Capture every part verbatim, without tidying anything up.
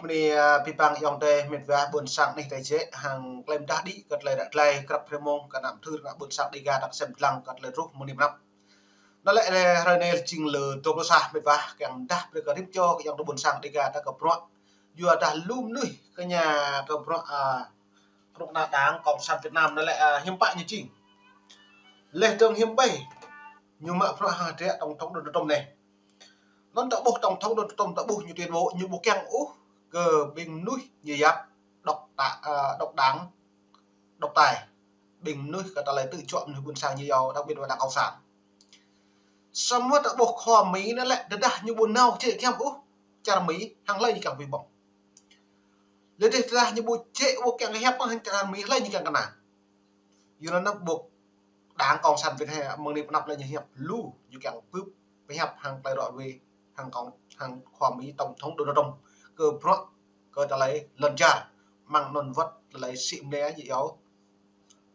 Ƀing, ơ, ƀing ayŏng adơi met wa ƀôn sang anih tơčĕ hăng klem dah đĭ kơ tơlơi ră tơlơi krăp hrơi mông kơ anăm thâo kơ ƀôn sang Dêga ta sem lăng kơ tơlơi truh mơ̆ng anai pơ anăp. Anŭn lĕ, ơ, hrơi anai jing lơ dua pluh sa met wa kiăng dah brơi kơ rĭm čô kơ ayŏng adơi ƀôn sang Dêga ta kơ bruă. Yua dah lu mơnuih kơ ñu kơ bruă, ơ, bruă ană Đảng Cộng sản Việt Nam anŭn lĕ, ơ, hiư̆m pă ñu jing. Leh dơ̆ng hiư̆m ƀai ñu mă bruă hăng hơdră Tổng thống Donald Trump anai. Anŭn ta ƀuh Tổng thống Donald Trump ta ƀuh ñu tuyên bố ñu ƀu kiăng ôh kơ ƀing mơnuih ñu yap độc ta-, ơ, độc đảng, độc tài. Ƀing mơnuih kơ tơlơi tơčuă mơnuih ƀôn sang ñu yua, đặc biệt là Đảng Cộng sản. Samơ̆ ta ƀuh khua Mi anŭn lĕ, tơdah ñu ƀu nao jĕ giăm ôh čar Mi, hăng hlơi ñu kiăng pơbong. Leh dih tơdah ñu ƀu jĕ ƀu kiăng hiăp hăng čar Mi, hlơi ñu kiăng kơnang. Yua anŭn ƀuh Đảng Cộng sản Việt Nam mơ̆ng anai pơ anăp lĕ ñu hiăp lu, ñu kiăng pơp-, pơhiăp hăng tơlơi ră ruai, hăng kông, hăng khua Mi Tổng thống Donald Trump kơ bruă, kơ tơlơi lŏn čar, mơ̆ng anŭn wơ̆t tơlơi sĭ mơnê ñu yua,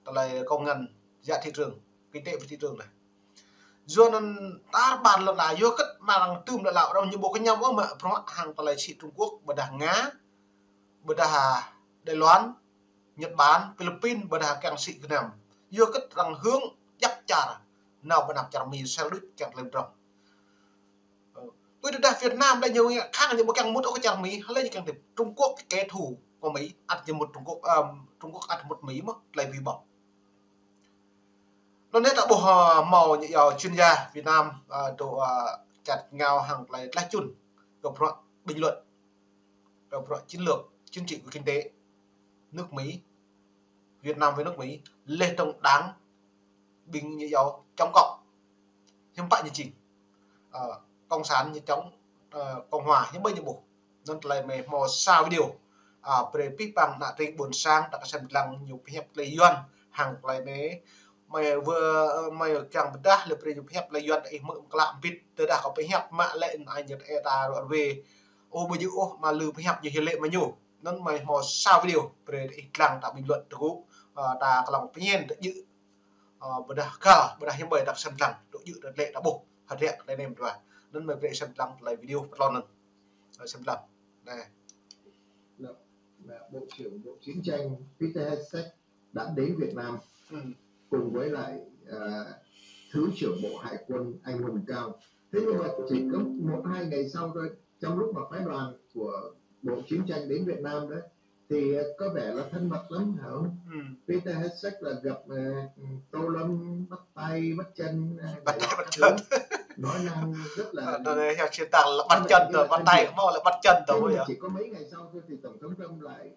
tơlơi công nhận giá thị trường, kinh tế và thị trường anai. Yua anŭn tar ƀar lŏn ala yua hơget mơ̆ng tơm lŏn ala rŏng ñu ƀu kơñăm ôh mă bruă hăng tơlơi sĭ Trung Quốc, ƀôdah Nga, ƀôdah Đài Loan, Nhật Bản, Philippines, ƀôdah kiăng sĭ Việt Nam. Yua hơget răng hương djăp čar, nao pơ anăp čar Mi sel đuč kiăng tơlơi rŏng. Ơ, ƀôdah Việt Nam lĕ ñu khăng ñu ƀu kiăng mŭt ôh kơ čar Mi, hlơi ñu kiăng tĭp. Trung Quốc kẻ thù kơ Mi, ăt ñu mŭt Trung Quốc, ơ, Trung Quốc ăt mŭt Mi mơ̆n, tơlơi pơbong. Anŭn anai ta ƀuh, ơ, hmâo ñu yua chuyên gia Việt Nam, ơ, dŏ, ơ, čăt ngao hăng tơlơi tlaih čun kơ bruă bình luận, kơ bruă chiến lược, chính trị và kinh tế nước Mỹ, Việt Nam với nước Mỹ, leh dơ̆ng đảng ƀing ñu yua chống cộng. Hiư̆m pă ñu jing. Ơ, cộng sản ñu chống, ơ, cộng hòa, hiư̆m ƀai ñu ƀuh. Anŭn tơlơi mơi hmâo sa video. Ơ, brơi ƀing ană tring ƀôn sang ta kơ sem lăng ñu pơhiăp tơlơi Yuan hăng tơlơi anai. Mơi wơ̆, mơi kiăng pơdah lĕ brơi ñu pơhiăp tơlơi Yuan ta ih mơ̆ mơklă ƀĭt. Tơdah kơ pơhiăp mă lĕ anai ñu ta ê ta ră ruai. Ơ, ƀu djơ̆ ôh mă lư pơhiăp ñu hil lĕ mă ñu. Anŭn mơi hmâo sa video brơi ih lăng ta bình luận tơgŭ. Ơ, ta kơ lăng pơñen tơjơ̆. Ơ, ƀôdah kơ, ƀôdah hiư̆m ƀai ta sem lăng, tơjơ̆ tơlơi ta ƀuh, hơdră tơlơi anai mơ̆n wa. Anŭn mơi brơi sem lăng tơlơi video pơtlôn anŭn. Ơ, sem lăng. Anai. Là, là Bộ trưởng Bộ Chiến tranh Peter Hegseth đã đến Việt Nam Ừ. cùng với lại, à, Thứ trưởng Bộ Hải quân Anh Hùng Cao. Thế nhưng mà chỉ có một hai ngày sau thôi, trong lúc mà phái đoàn của Bộ Chiến tranh đến Việt Nam đó, thì, ờ, có vẻ là thân mật lắm, hả không? Ừ. Peter Hegseth là gặp, ờ, Tô Lâm, bắt tay, bắt chân, ờ, Bắt tay, bắt chân. Nói năng rất là Ờ, tơ anai hiăp sĭ tăng lĕ bắt chân tơ, bắt tay, ƀu lĕ bắt chân tơ, thế nhưng mà chỉ có mấy ngày sau thôi thì Tổng thống Trump lại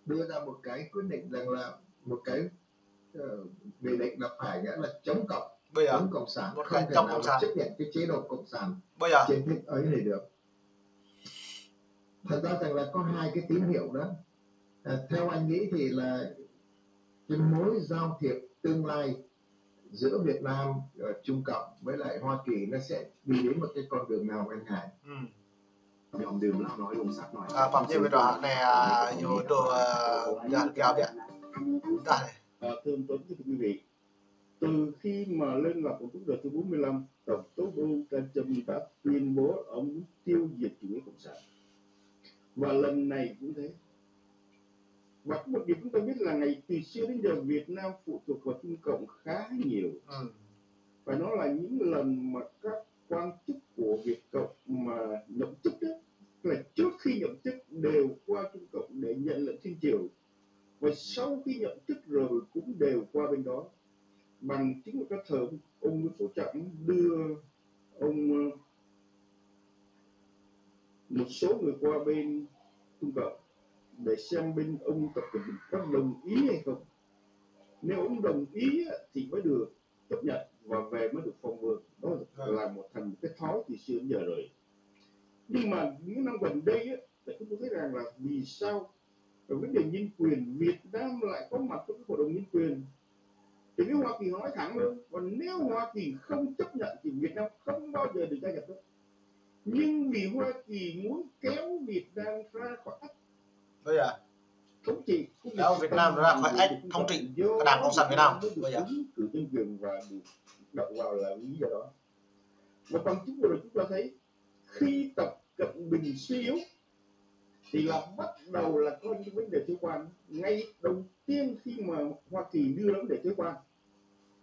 đưa ra một cái quyết định rằng là một cái, ờ, nghị định là phải, nghĩa là chống cộng, chống cộng sản, không thể nào là chấp nhận cái chế độ cộng sản trên thế giới này được. Thật ra rằng là có hai cái tín hiệu đó. À, theo anh nghĩ thì là cái mối giao thiệp tương lai giữa Việt Nam, ờ, Trung Cộng với lại Hoa Kỳ nó sẽ đi đến một cái con đường nào anh Hải? Ừ. Ơ, pơmĭn ƀiă anai, ơ, ñu dŏ, ơ, dah kiao ƀiă. Dah anai. Ờ, thưa ông Tuấn, thưa quý vị, từ khi mà lên làm tổng thống đợt thứ bốn mươi lăm, Tổng thống Donald Trump đã tuyên bố ông muốn tiêu diệt chủ nghĩa cộng sản. Và lần này cũng thế. Và có một điểm chúng ta biết là ngày từ xưa đến giờ Việt Nam phụ thuộc vào Trung Cộng khá nhiều. Ừ. Phải nói là những lần mà các quan chức của Việt Cộng mà nhậm chức đó, là trước khi nhậm chức đều qua Trung Cộng để nhận lệnh trên triều. Và sau khi nhậm chức rồi cũng đều qua bên đó. Bằng chứng là cái thời ông Nguyễn Phú Trọng đưa ông, ờ, một số người qua bên Trung Cộng để xem bên ông Tập Cận Bình có đồng ý hay không. Nếu ông đồng ý á, thì mới được chấp nhận và về mới được phong vương. Đó là một thành một cái thói từ xưa đến giờ rồi. Nhưng mà những năm gần đây á, là chúng tôi thấy rằng là vì sao ở vấn đề nhân quyền Việt Nam lại có mặt trong cái hội đồng nhân quyền. Thì nếu Hoa Kỳ họ nói thẳng luôn, còn nếu Hoa Kỳ không chấp nhận thì Việt Nam không bao giờ được gia nhập đâu. Nhưng vì Hoa Kỳ muốn kéo Việt Nam ra khỏi ách thống trị, kéo Việt Nam ra khỏi ách thống trị của Đảng Cộng sản Việt Nam. Bây giờ cử nhân quyền và được đậu vào là lý do đó. Và bằng chứng vừa rồi chúng ta thấy khi Tập Cận Bình suy yếu Thì là bắt đầu là coi như vấn đề thuế quan. Ngay đầu tiên khi mà Hoa Kỳ đưa ra vấn đề thuế quan,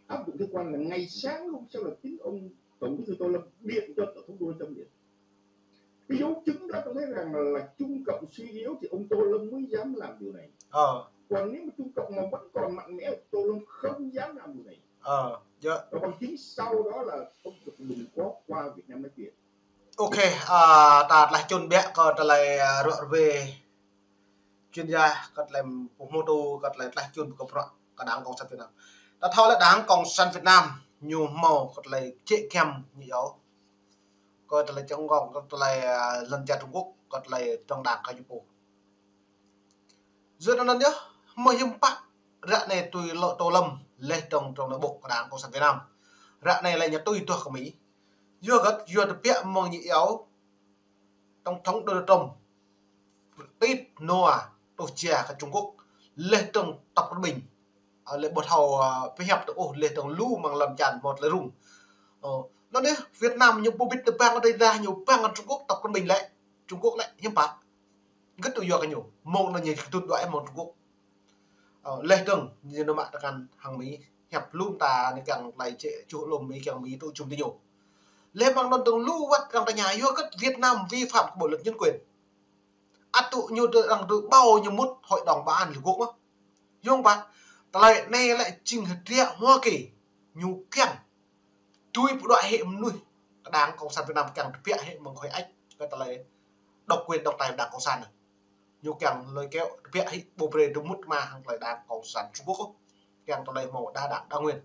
áp dụng thuế quan là ngày sáng hôm sau là chính ông Tổng Bí thư Tô Lâm điện cho Tổng thống Donald Trump điện. Cái dấu chứng đó tôi thấy rằng là Trung Cộng suy yếu thì ông Tô Lâm mới dám làm điều này. Ờ, Còn nếu mà Trung Cộng mà vẫn còn mạnh mẽ, Tô Lâm không dám làm điều này. Ờ, yơh. Và bằng chứng sau đó là ông Tập Cận Bình có qua Việt Nam nói chuyện. Ok, à, ta tlaih čun biă kơ tơlơi, à, ruă rơwe chuyên gia, kơ tơlơi pơhmutu, kơ tơlơi tlaih čun kơ prăk kơ Đảng Cộng sản Việt Nam. Ta thâo lĕ Đảng Cộng sản Việt Nam ñu hmâo kơ tơlơi čĕ kiăm ñu yơh. Kơ tơlơi čong gong, kơ tơlơi, à, lŏn čar Trung Quốc, kơ tơlơi trong đảng kơ ñu pô. Yua anŭn yơh, hmâo hiư̆m pă ră anai tui lŏ Tô Lâm laih dơ̆ng trong nội bộ kơ Đảng Cộng sản Việt Nam. Ră anai lĕ ñu tui tuh kơ Mi. Yua hơget, yua tơbiă mơ̆ng ñu iâu Tổng thống Donald Trump tĭt nua tuh jia kơ Trung Quốc laih dơ̆ng Tập Cận Bình. Ơ, lĕ ƀu thâo, ơ, pơhiăp tơ ôh laih dơ̆ng lu mơ̆ng lŏn čar mơ̆t lĕ rŭng. Ơ, anŭn yơh, Việt Nam ñu ƀu ƀĭt tơbang rai dah ñu bang Trung Quốc Tập Cận Bình lĕ. Trung Quốc lĕ hiư̆m pă. Gĭt tui yua kơ ñu. Mơ̆ng anŭn ñu kơtư̆ đuaĭ mơ̆ng Trung Quốc. Ơ, laih dơ̆ng ñu nao mă tơkan hăng Mi. Hiăp lŏm ta anai kiăng tơlơi čĕ čuh lŏm Mi kiăng Mi tŭ jum tơ ñu. Laih mơ̆ng anŭn dơ̆ng lu wơ̆t arăng tơña yua hơget Việt Nam vi phạm kơ bộ luật nhân quyền. Ăt tŭ ñu tơ arăng tơ ƀâo ñu mŭt Hội đồng Bảo an Liên Hợp Quốc mơ̆. Yua hơget, tơlơi anai lĕ jing hơdră Hoa Kỳ ñu kiăng tui pơđuaĭ hĭ mơnuih kơ Đảng Cộng sản Việt Nam kiăng tơbiă hĭ mơ̆ng khối ăč kơ tơlơi độc quyền độc tài Đảng Cộng sản anai. Ñu kiăng lơi keo tơbiă hĭ ƀu brơi tơ mŭt mă hăng tơlơi Đảng Cộng sản Trung Quốc ôh. Kiăng tơlơi hmâo đa đảng đa nguyên.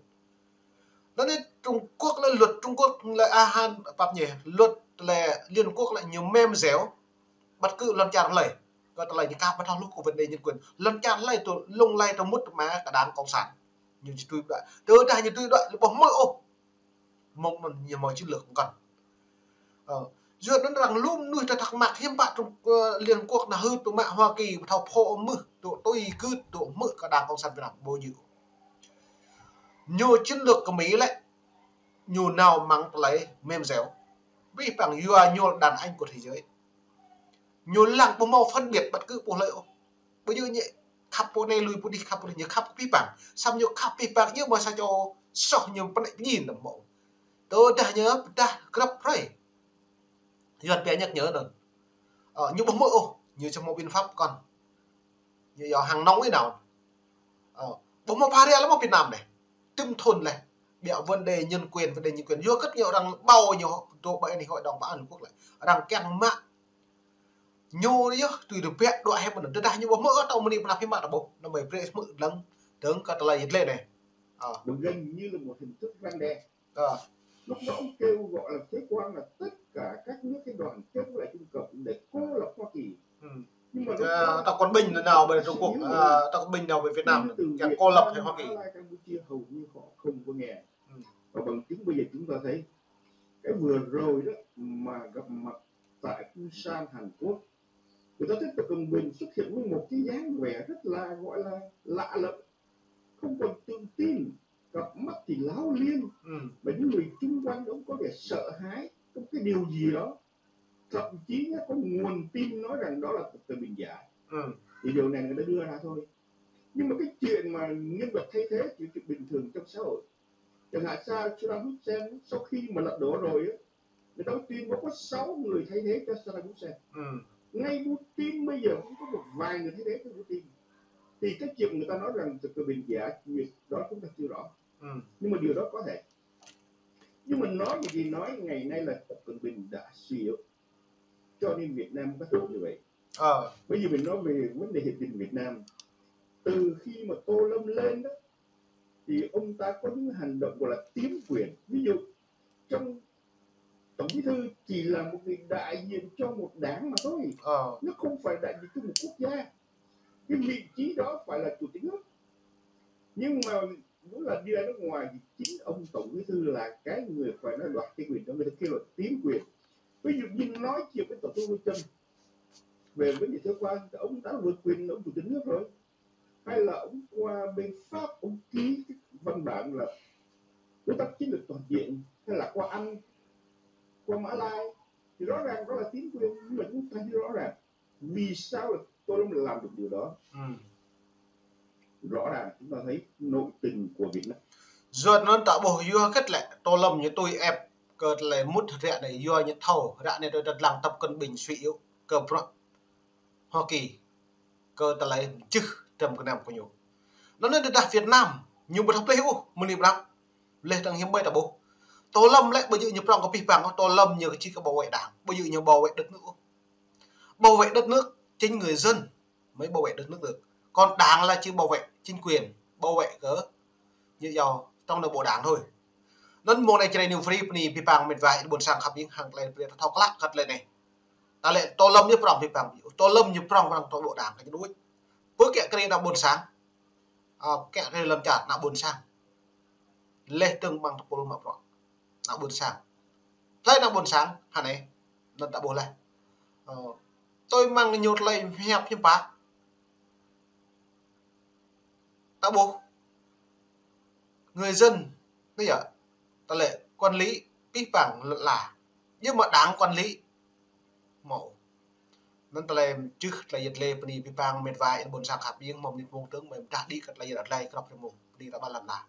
Anŭn yơh Trung Quốc lĕ luật Trung Quốc lĕ ahan pap ñu luật lĕ Liên Quốc lĕ ñu mem dẻo. Bất cứ lŏn čar hlơi. Kơ tơlơi ñu kah ƀu thâo hluh kơ vấn đề nhân quyền. Lŏn čar hlơi tơ lŏng lăi tơ mŭt mă kơ Đảng Cộng sản. Ñu či tui đuaĭ. Tơdah ñu tui đuaĭ lĕ ƀu hmư̆ ôh. Mơ̆ng anŭn ñu hmâo chiến lược mơ̆n. Ơ, yua anŭn arăng lŏm mơnuih ta thắc mắc hiư̆m pă Trung, ơ, Liên Quốc nao hưt tơ mă Hoa Kỳ ƀu thâo phô mưh, tơ tui gưt, tơ hmư̆ kơ Đảng Cộng sản Việt Nam ƀu djơ̆. Ñu chiến lược kơ Mi lĕ, ñu nao mơ̆ng tơlơi mem dẻo. Abih bang yua ñu đàn anh của thế giới. Ñu lăng ƀu hmâo phân biệt bất cứ pô hlơi ôh. Ƀu djơ̆ ñu khăp pô anai lui pô adih khăp pô adih, ñu khăp abih bang. Samơ̆ ñu khăp abih bang ñu mơ̆ sa čô soh ñu pơnĕ pơdjai tơm mơ̆. Tơdah ñu pơdah grăp hrơi. Yuan pia nhắc nhớ anŭn. Ơ, ñu ƀu hmư̆ ôh, ñu či hmâo biện pháp kơnơ̆ng. Ñu yua hăng nong ih nao. Ơ, ƀu hmâo pha ria lăm Việt Nam anai. Tơm thun lĕ. Biă vấn đề nhân quyền, vấn đề nhân quyền. Yua hơget ñu arăng ƀâo ñu tơ ƀơi anai Hội đồng Bảo an Liên Hợp Quốc lĕ. Arăng kiăng mă ñu yơh tui tơbiă đuaĭ hĭ mơ̆n. Tơdah ñu ƀu hmư̆ ôh tơl mơ̆ng anai pơnap hiư̆m mă ta ƀuh. Anŭn mơ̆ brơi hmư̆ lăng dơ̆ng kơ tơlơi yơh lĕ anai. Ơ. Và gần như là một hình thức răn đe. Ơ. Lúc đó ông kêu gọi là thuế quan là tất cả các nước cái đoàn kết với lại Trung Cộng để cô lập Hoa Kỳ. Ừ. Nhưng mà lúc Ơ, đó ta còn binh nao ƀơi Trung Quốc, ơ, ta còn binh nao ƀơi Việt Nam, từ kiăng Việt cô lập Nam, với Hoa Kỳ. Thái Lan, Campuchia hầu như họ không có nghe. Ừ. Và bằng chứng bây giờ chúng ta thấy cái vừa rồi đó mà gặp mặt tại Busan, Hàn Quốc, người ta thấy Tập Cận Bình xuất hiện với một cái dáng vẻ rất là, gọi là, lạ lẫm, không còn tự tin, cặp mắt thì láo liên, Ừ. và những người chung quanh ông có vẻ sợ hãi trong cái điều gì đó, thậm chí nhá, có nguồn tin nói rằng đó là Tập Cận Bình giả. Ừ. Thì điều này người ta đưa ra thôi. Nhưng mà cái chuyện mà nhân vật thay thế chỉ là chuyện bình thường trong xã hội. Chẳng hạn Sa-, Saddam Hussein sau khi mà lật đổ rồi á, người ta mới tuyên bố có sáu người thay thế cho Saddam Hussein. Ừ. Ngay Putin bây giờ cũng có một vài người thay thế cho Putin. Thì cái chuyện người ta nói rằng Tập Cận Bình giả, chuyện đó chúng ta chưa rõ. Ừ. Nhưng mà điều đó có thể. Nhưng mà nói gì thì nói, ngày nay là Tập Cận Bình đã suy yếu. Cho nên Việt Nam có thể như vậy. Ơ. Bây giờ mình nói về vấn đề hiệp định Việt Nam. Từ khi mà Tô Lâm lên đó, thì ông ta có những hành động gọi là tiếm quyền. Ví dụ, trong Tổng Bí thư chỉ là một người đại diện cho một đảng mà thôi. Ơ. Nó không phải đại diện cho một quốc gia. Cái vị trí đó phải là chủ tịch nước. Nhưng mà muốn là đi ra nước ngoài thì chính ông Tổng Bí thư là cái người phải nói đoạt cái quyền đó, người ta kêu là tiếm quyền. Ví dụ như nói chuyện với Tổng thống Donald Trump về vấn đề thuế quan, ông đã vượt quyền ông chủ tịch nước rồi. Hay là ông qua bên Pháp, ông ký cái văn bản là đối tác chiến lược toàn diện, hay là qua Anh, qua Mã Lai, thì rõ ràng đó là tiếm quyền, nhưng mà chúng ta chưa rõ ràng. Vì sao là Tô Lâm làm được điều đó? Rõ ràng chúng ta thấy nội tình của Việt Nam. Yua anŭn ta ƀuh yua hơget lĕ Tô Lâm ñu tui ĕp kơ tơlơi mŭt ră anai, yua ñu thâo ră anai tơlơi lăng Tập Cận Bình suy yếu kơ bruă Hoa Kỳ, kơ tơlơi čih trăm gơnam kơ ñu. Anŭn tơdah Việt Nam ñu ƀu thâo pơplih ôh, mơ̆ng anai pơrăm. Leh tơ̆ng hiư̆m ƀơi ta ƀuh. Tô Lâm lĕ ƀu djơ̆ ñu prŏng kơ pih pang, Tô Lâm ñu kơ či kơ bảo vệ Đảng, ƀu djơ̆ ñu bảo vệ đất nước ôh. Bảo vệ đất nước, chính người dân mới bảo vệ đất nước được. Còn Đảng là chỉ bảo vệ chính quyền, bảo vệ kơ ñu yua trong nội bộ Đảng thôi. Anŭn mơ̆ng anai Jrai New Free bơni pih pang mĕt wa ƀôn sang khăp ƀing hăng tơlơi brơi ta thâo klă kơ tơlơi anai. Ta lĕ Tô Lâm ñu prŏng pih pang, Tô Lâm ñu prŏng prŏng trong bộ Đảng kơ ñu đuaĭ. Pơ kiăng kơ ană ƀôn sang, kiăng kơ lăm čar ană ƀôn sang. Leh tơ̆ng mơ̆ng tơpul mă prŏng ană ƀôn sang. Tơlơi ană ƀôn sang hă anai, anŭn ta ƀuh leh. Ơ, tui mơ̆ng ñu tơlơi hiăp hiư̆m pă. Ta ƀuh người dân, bây giờ, ta lĕ quản lý pih pang lĕ, yua mă Đảng quản lý. Mơ̆. Anŭn tơlơi čih tơlơi yet lĕ bơni pih pang mĕt wa ƀôn sang khăp ƀing mơ̆ng anai mơ̆ng tơ̆ng mơ̆ dah đĭ kơ tơlơi yet adlai krăp rơmô bơni ta ƀă lăn la.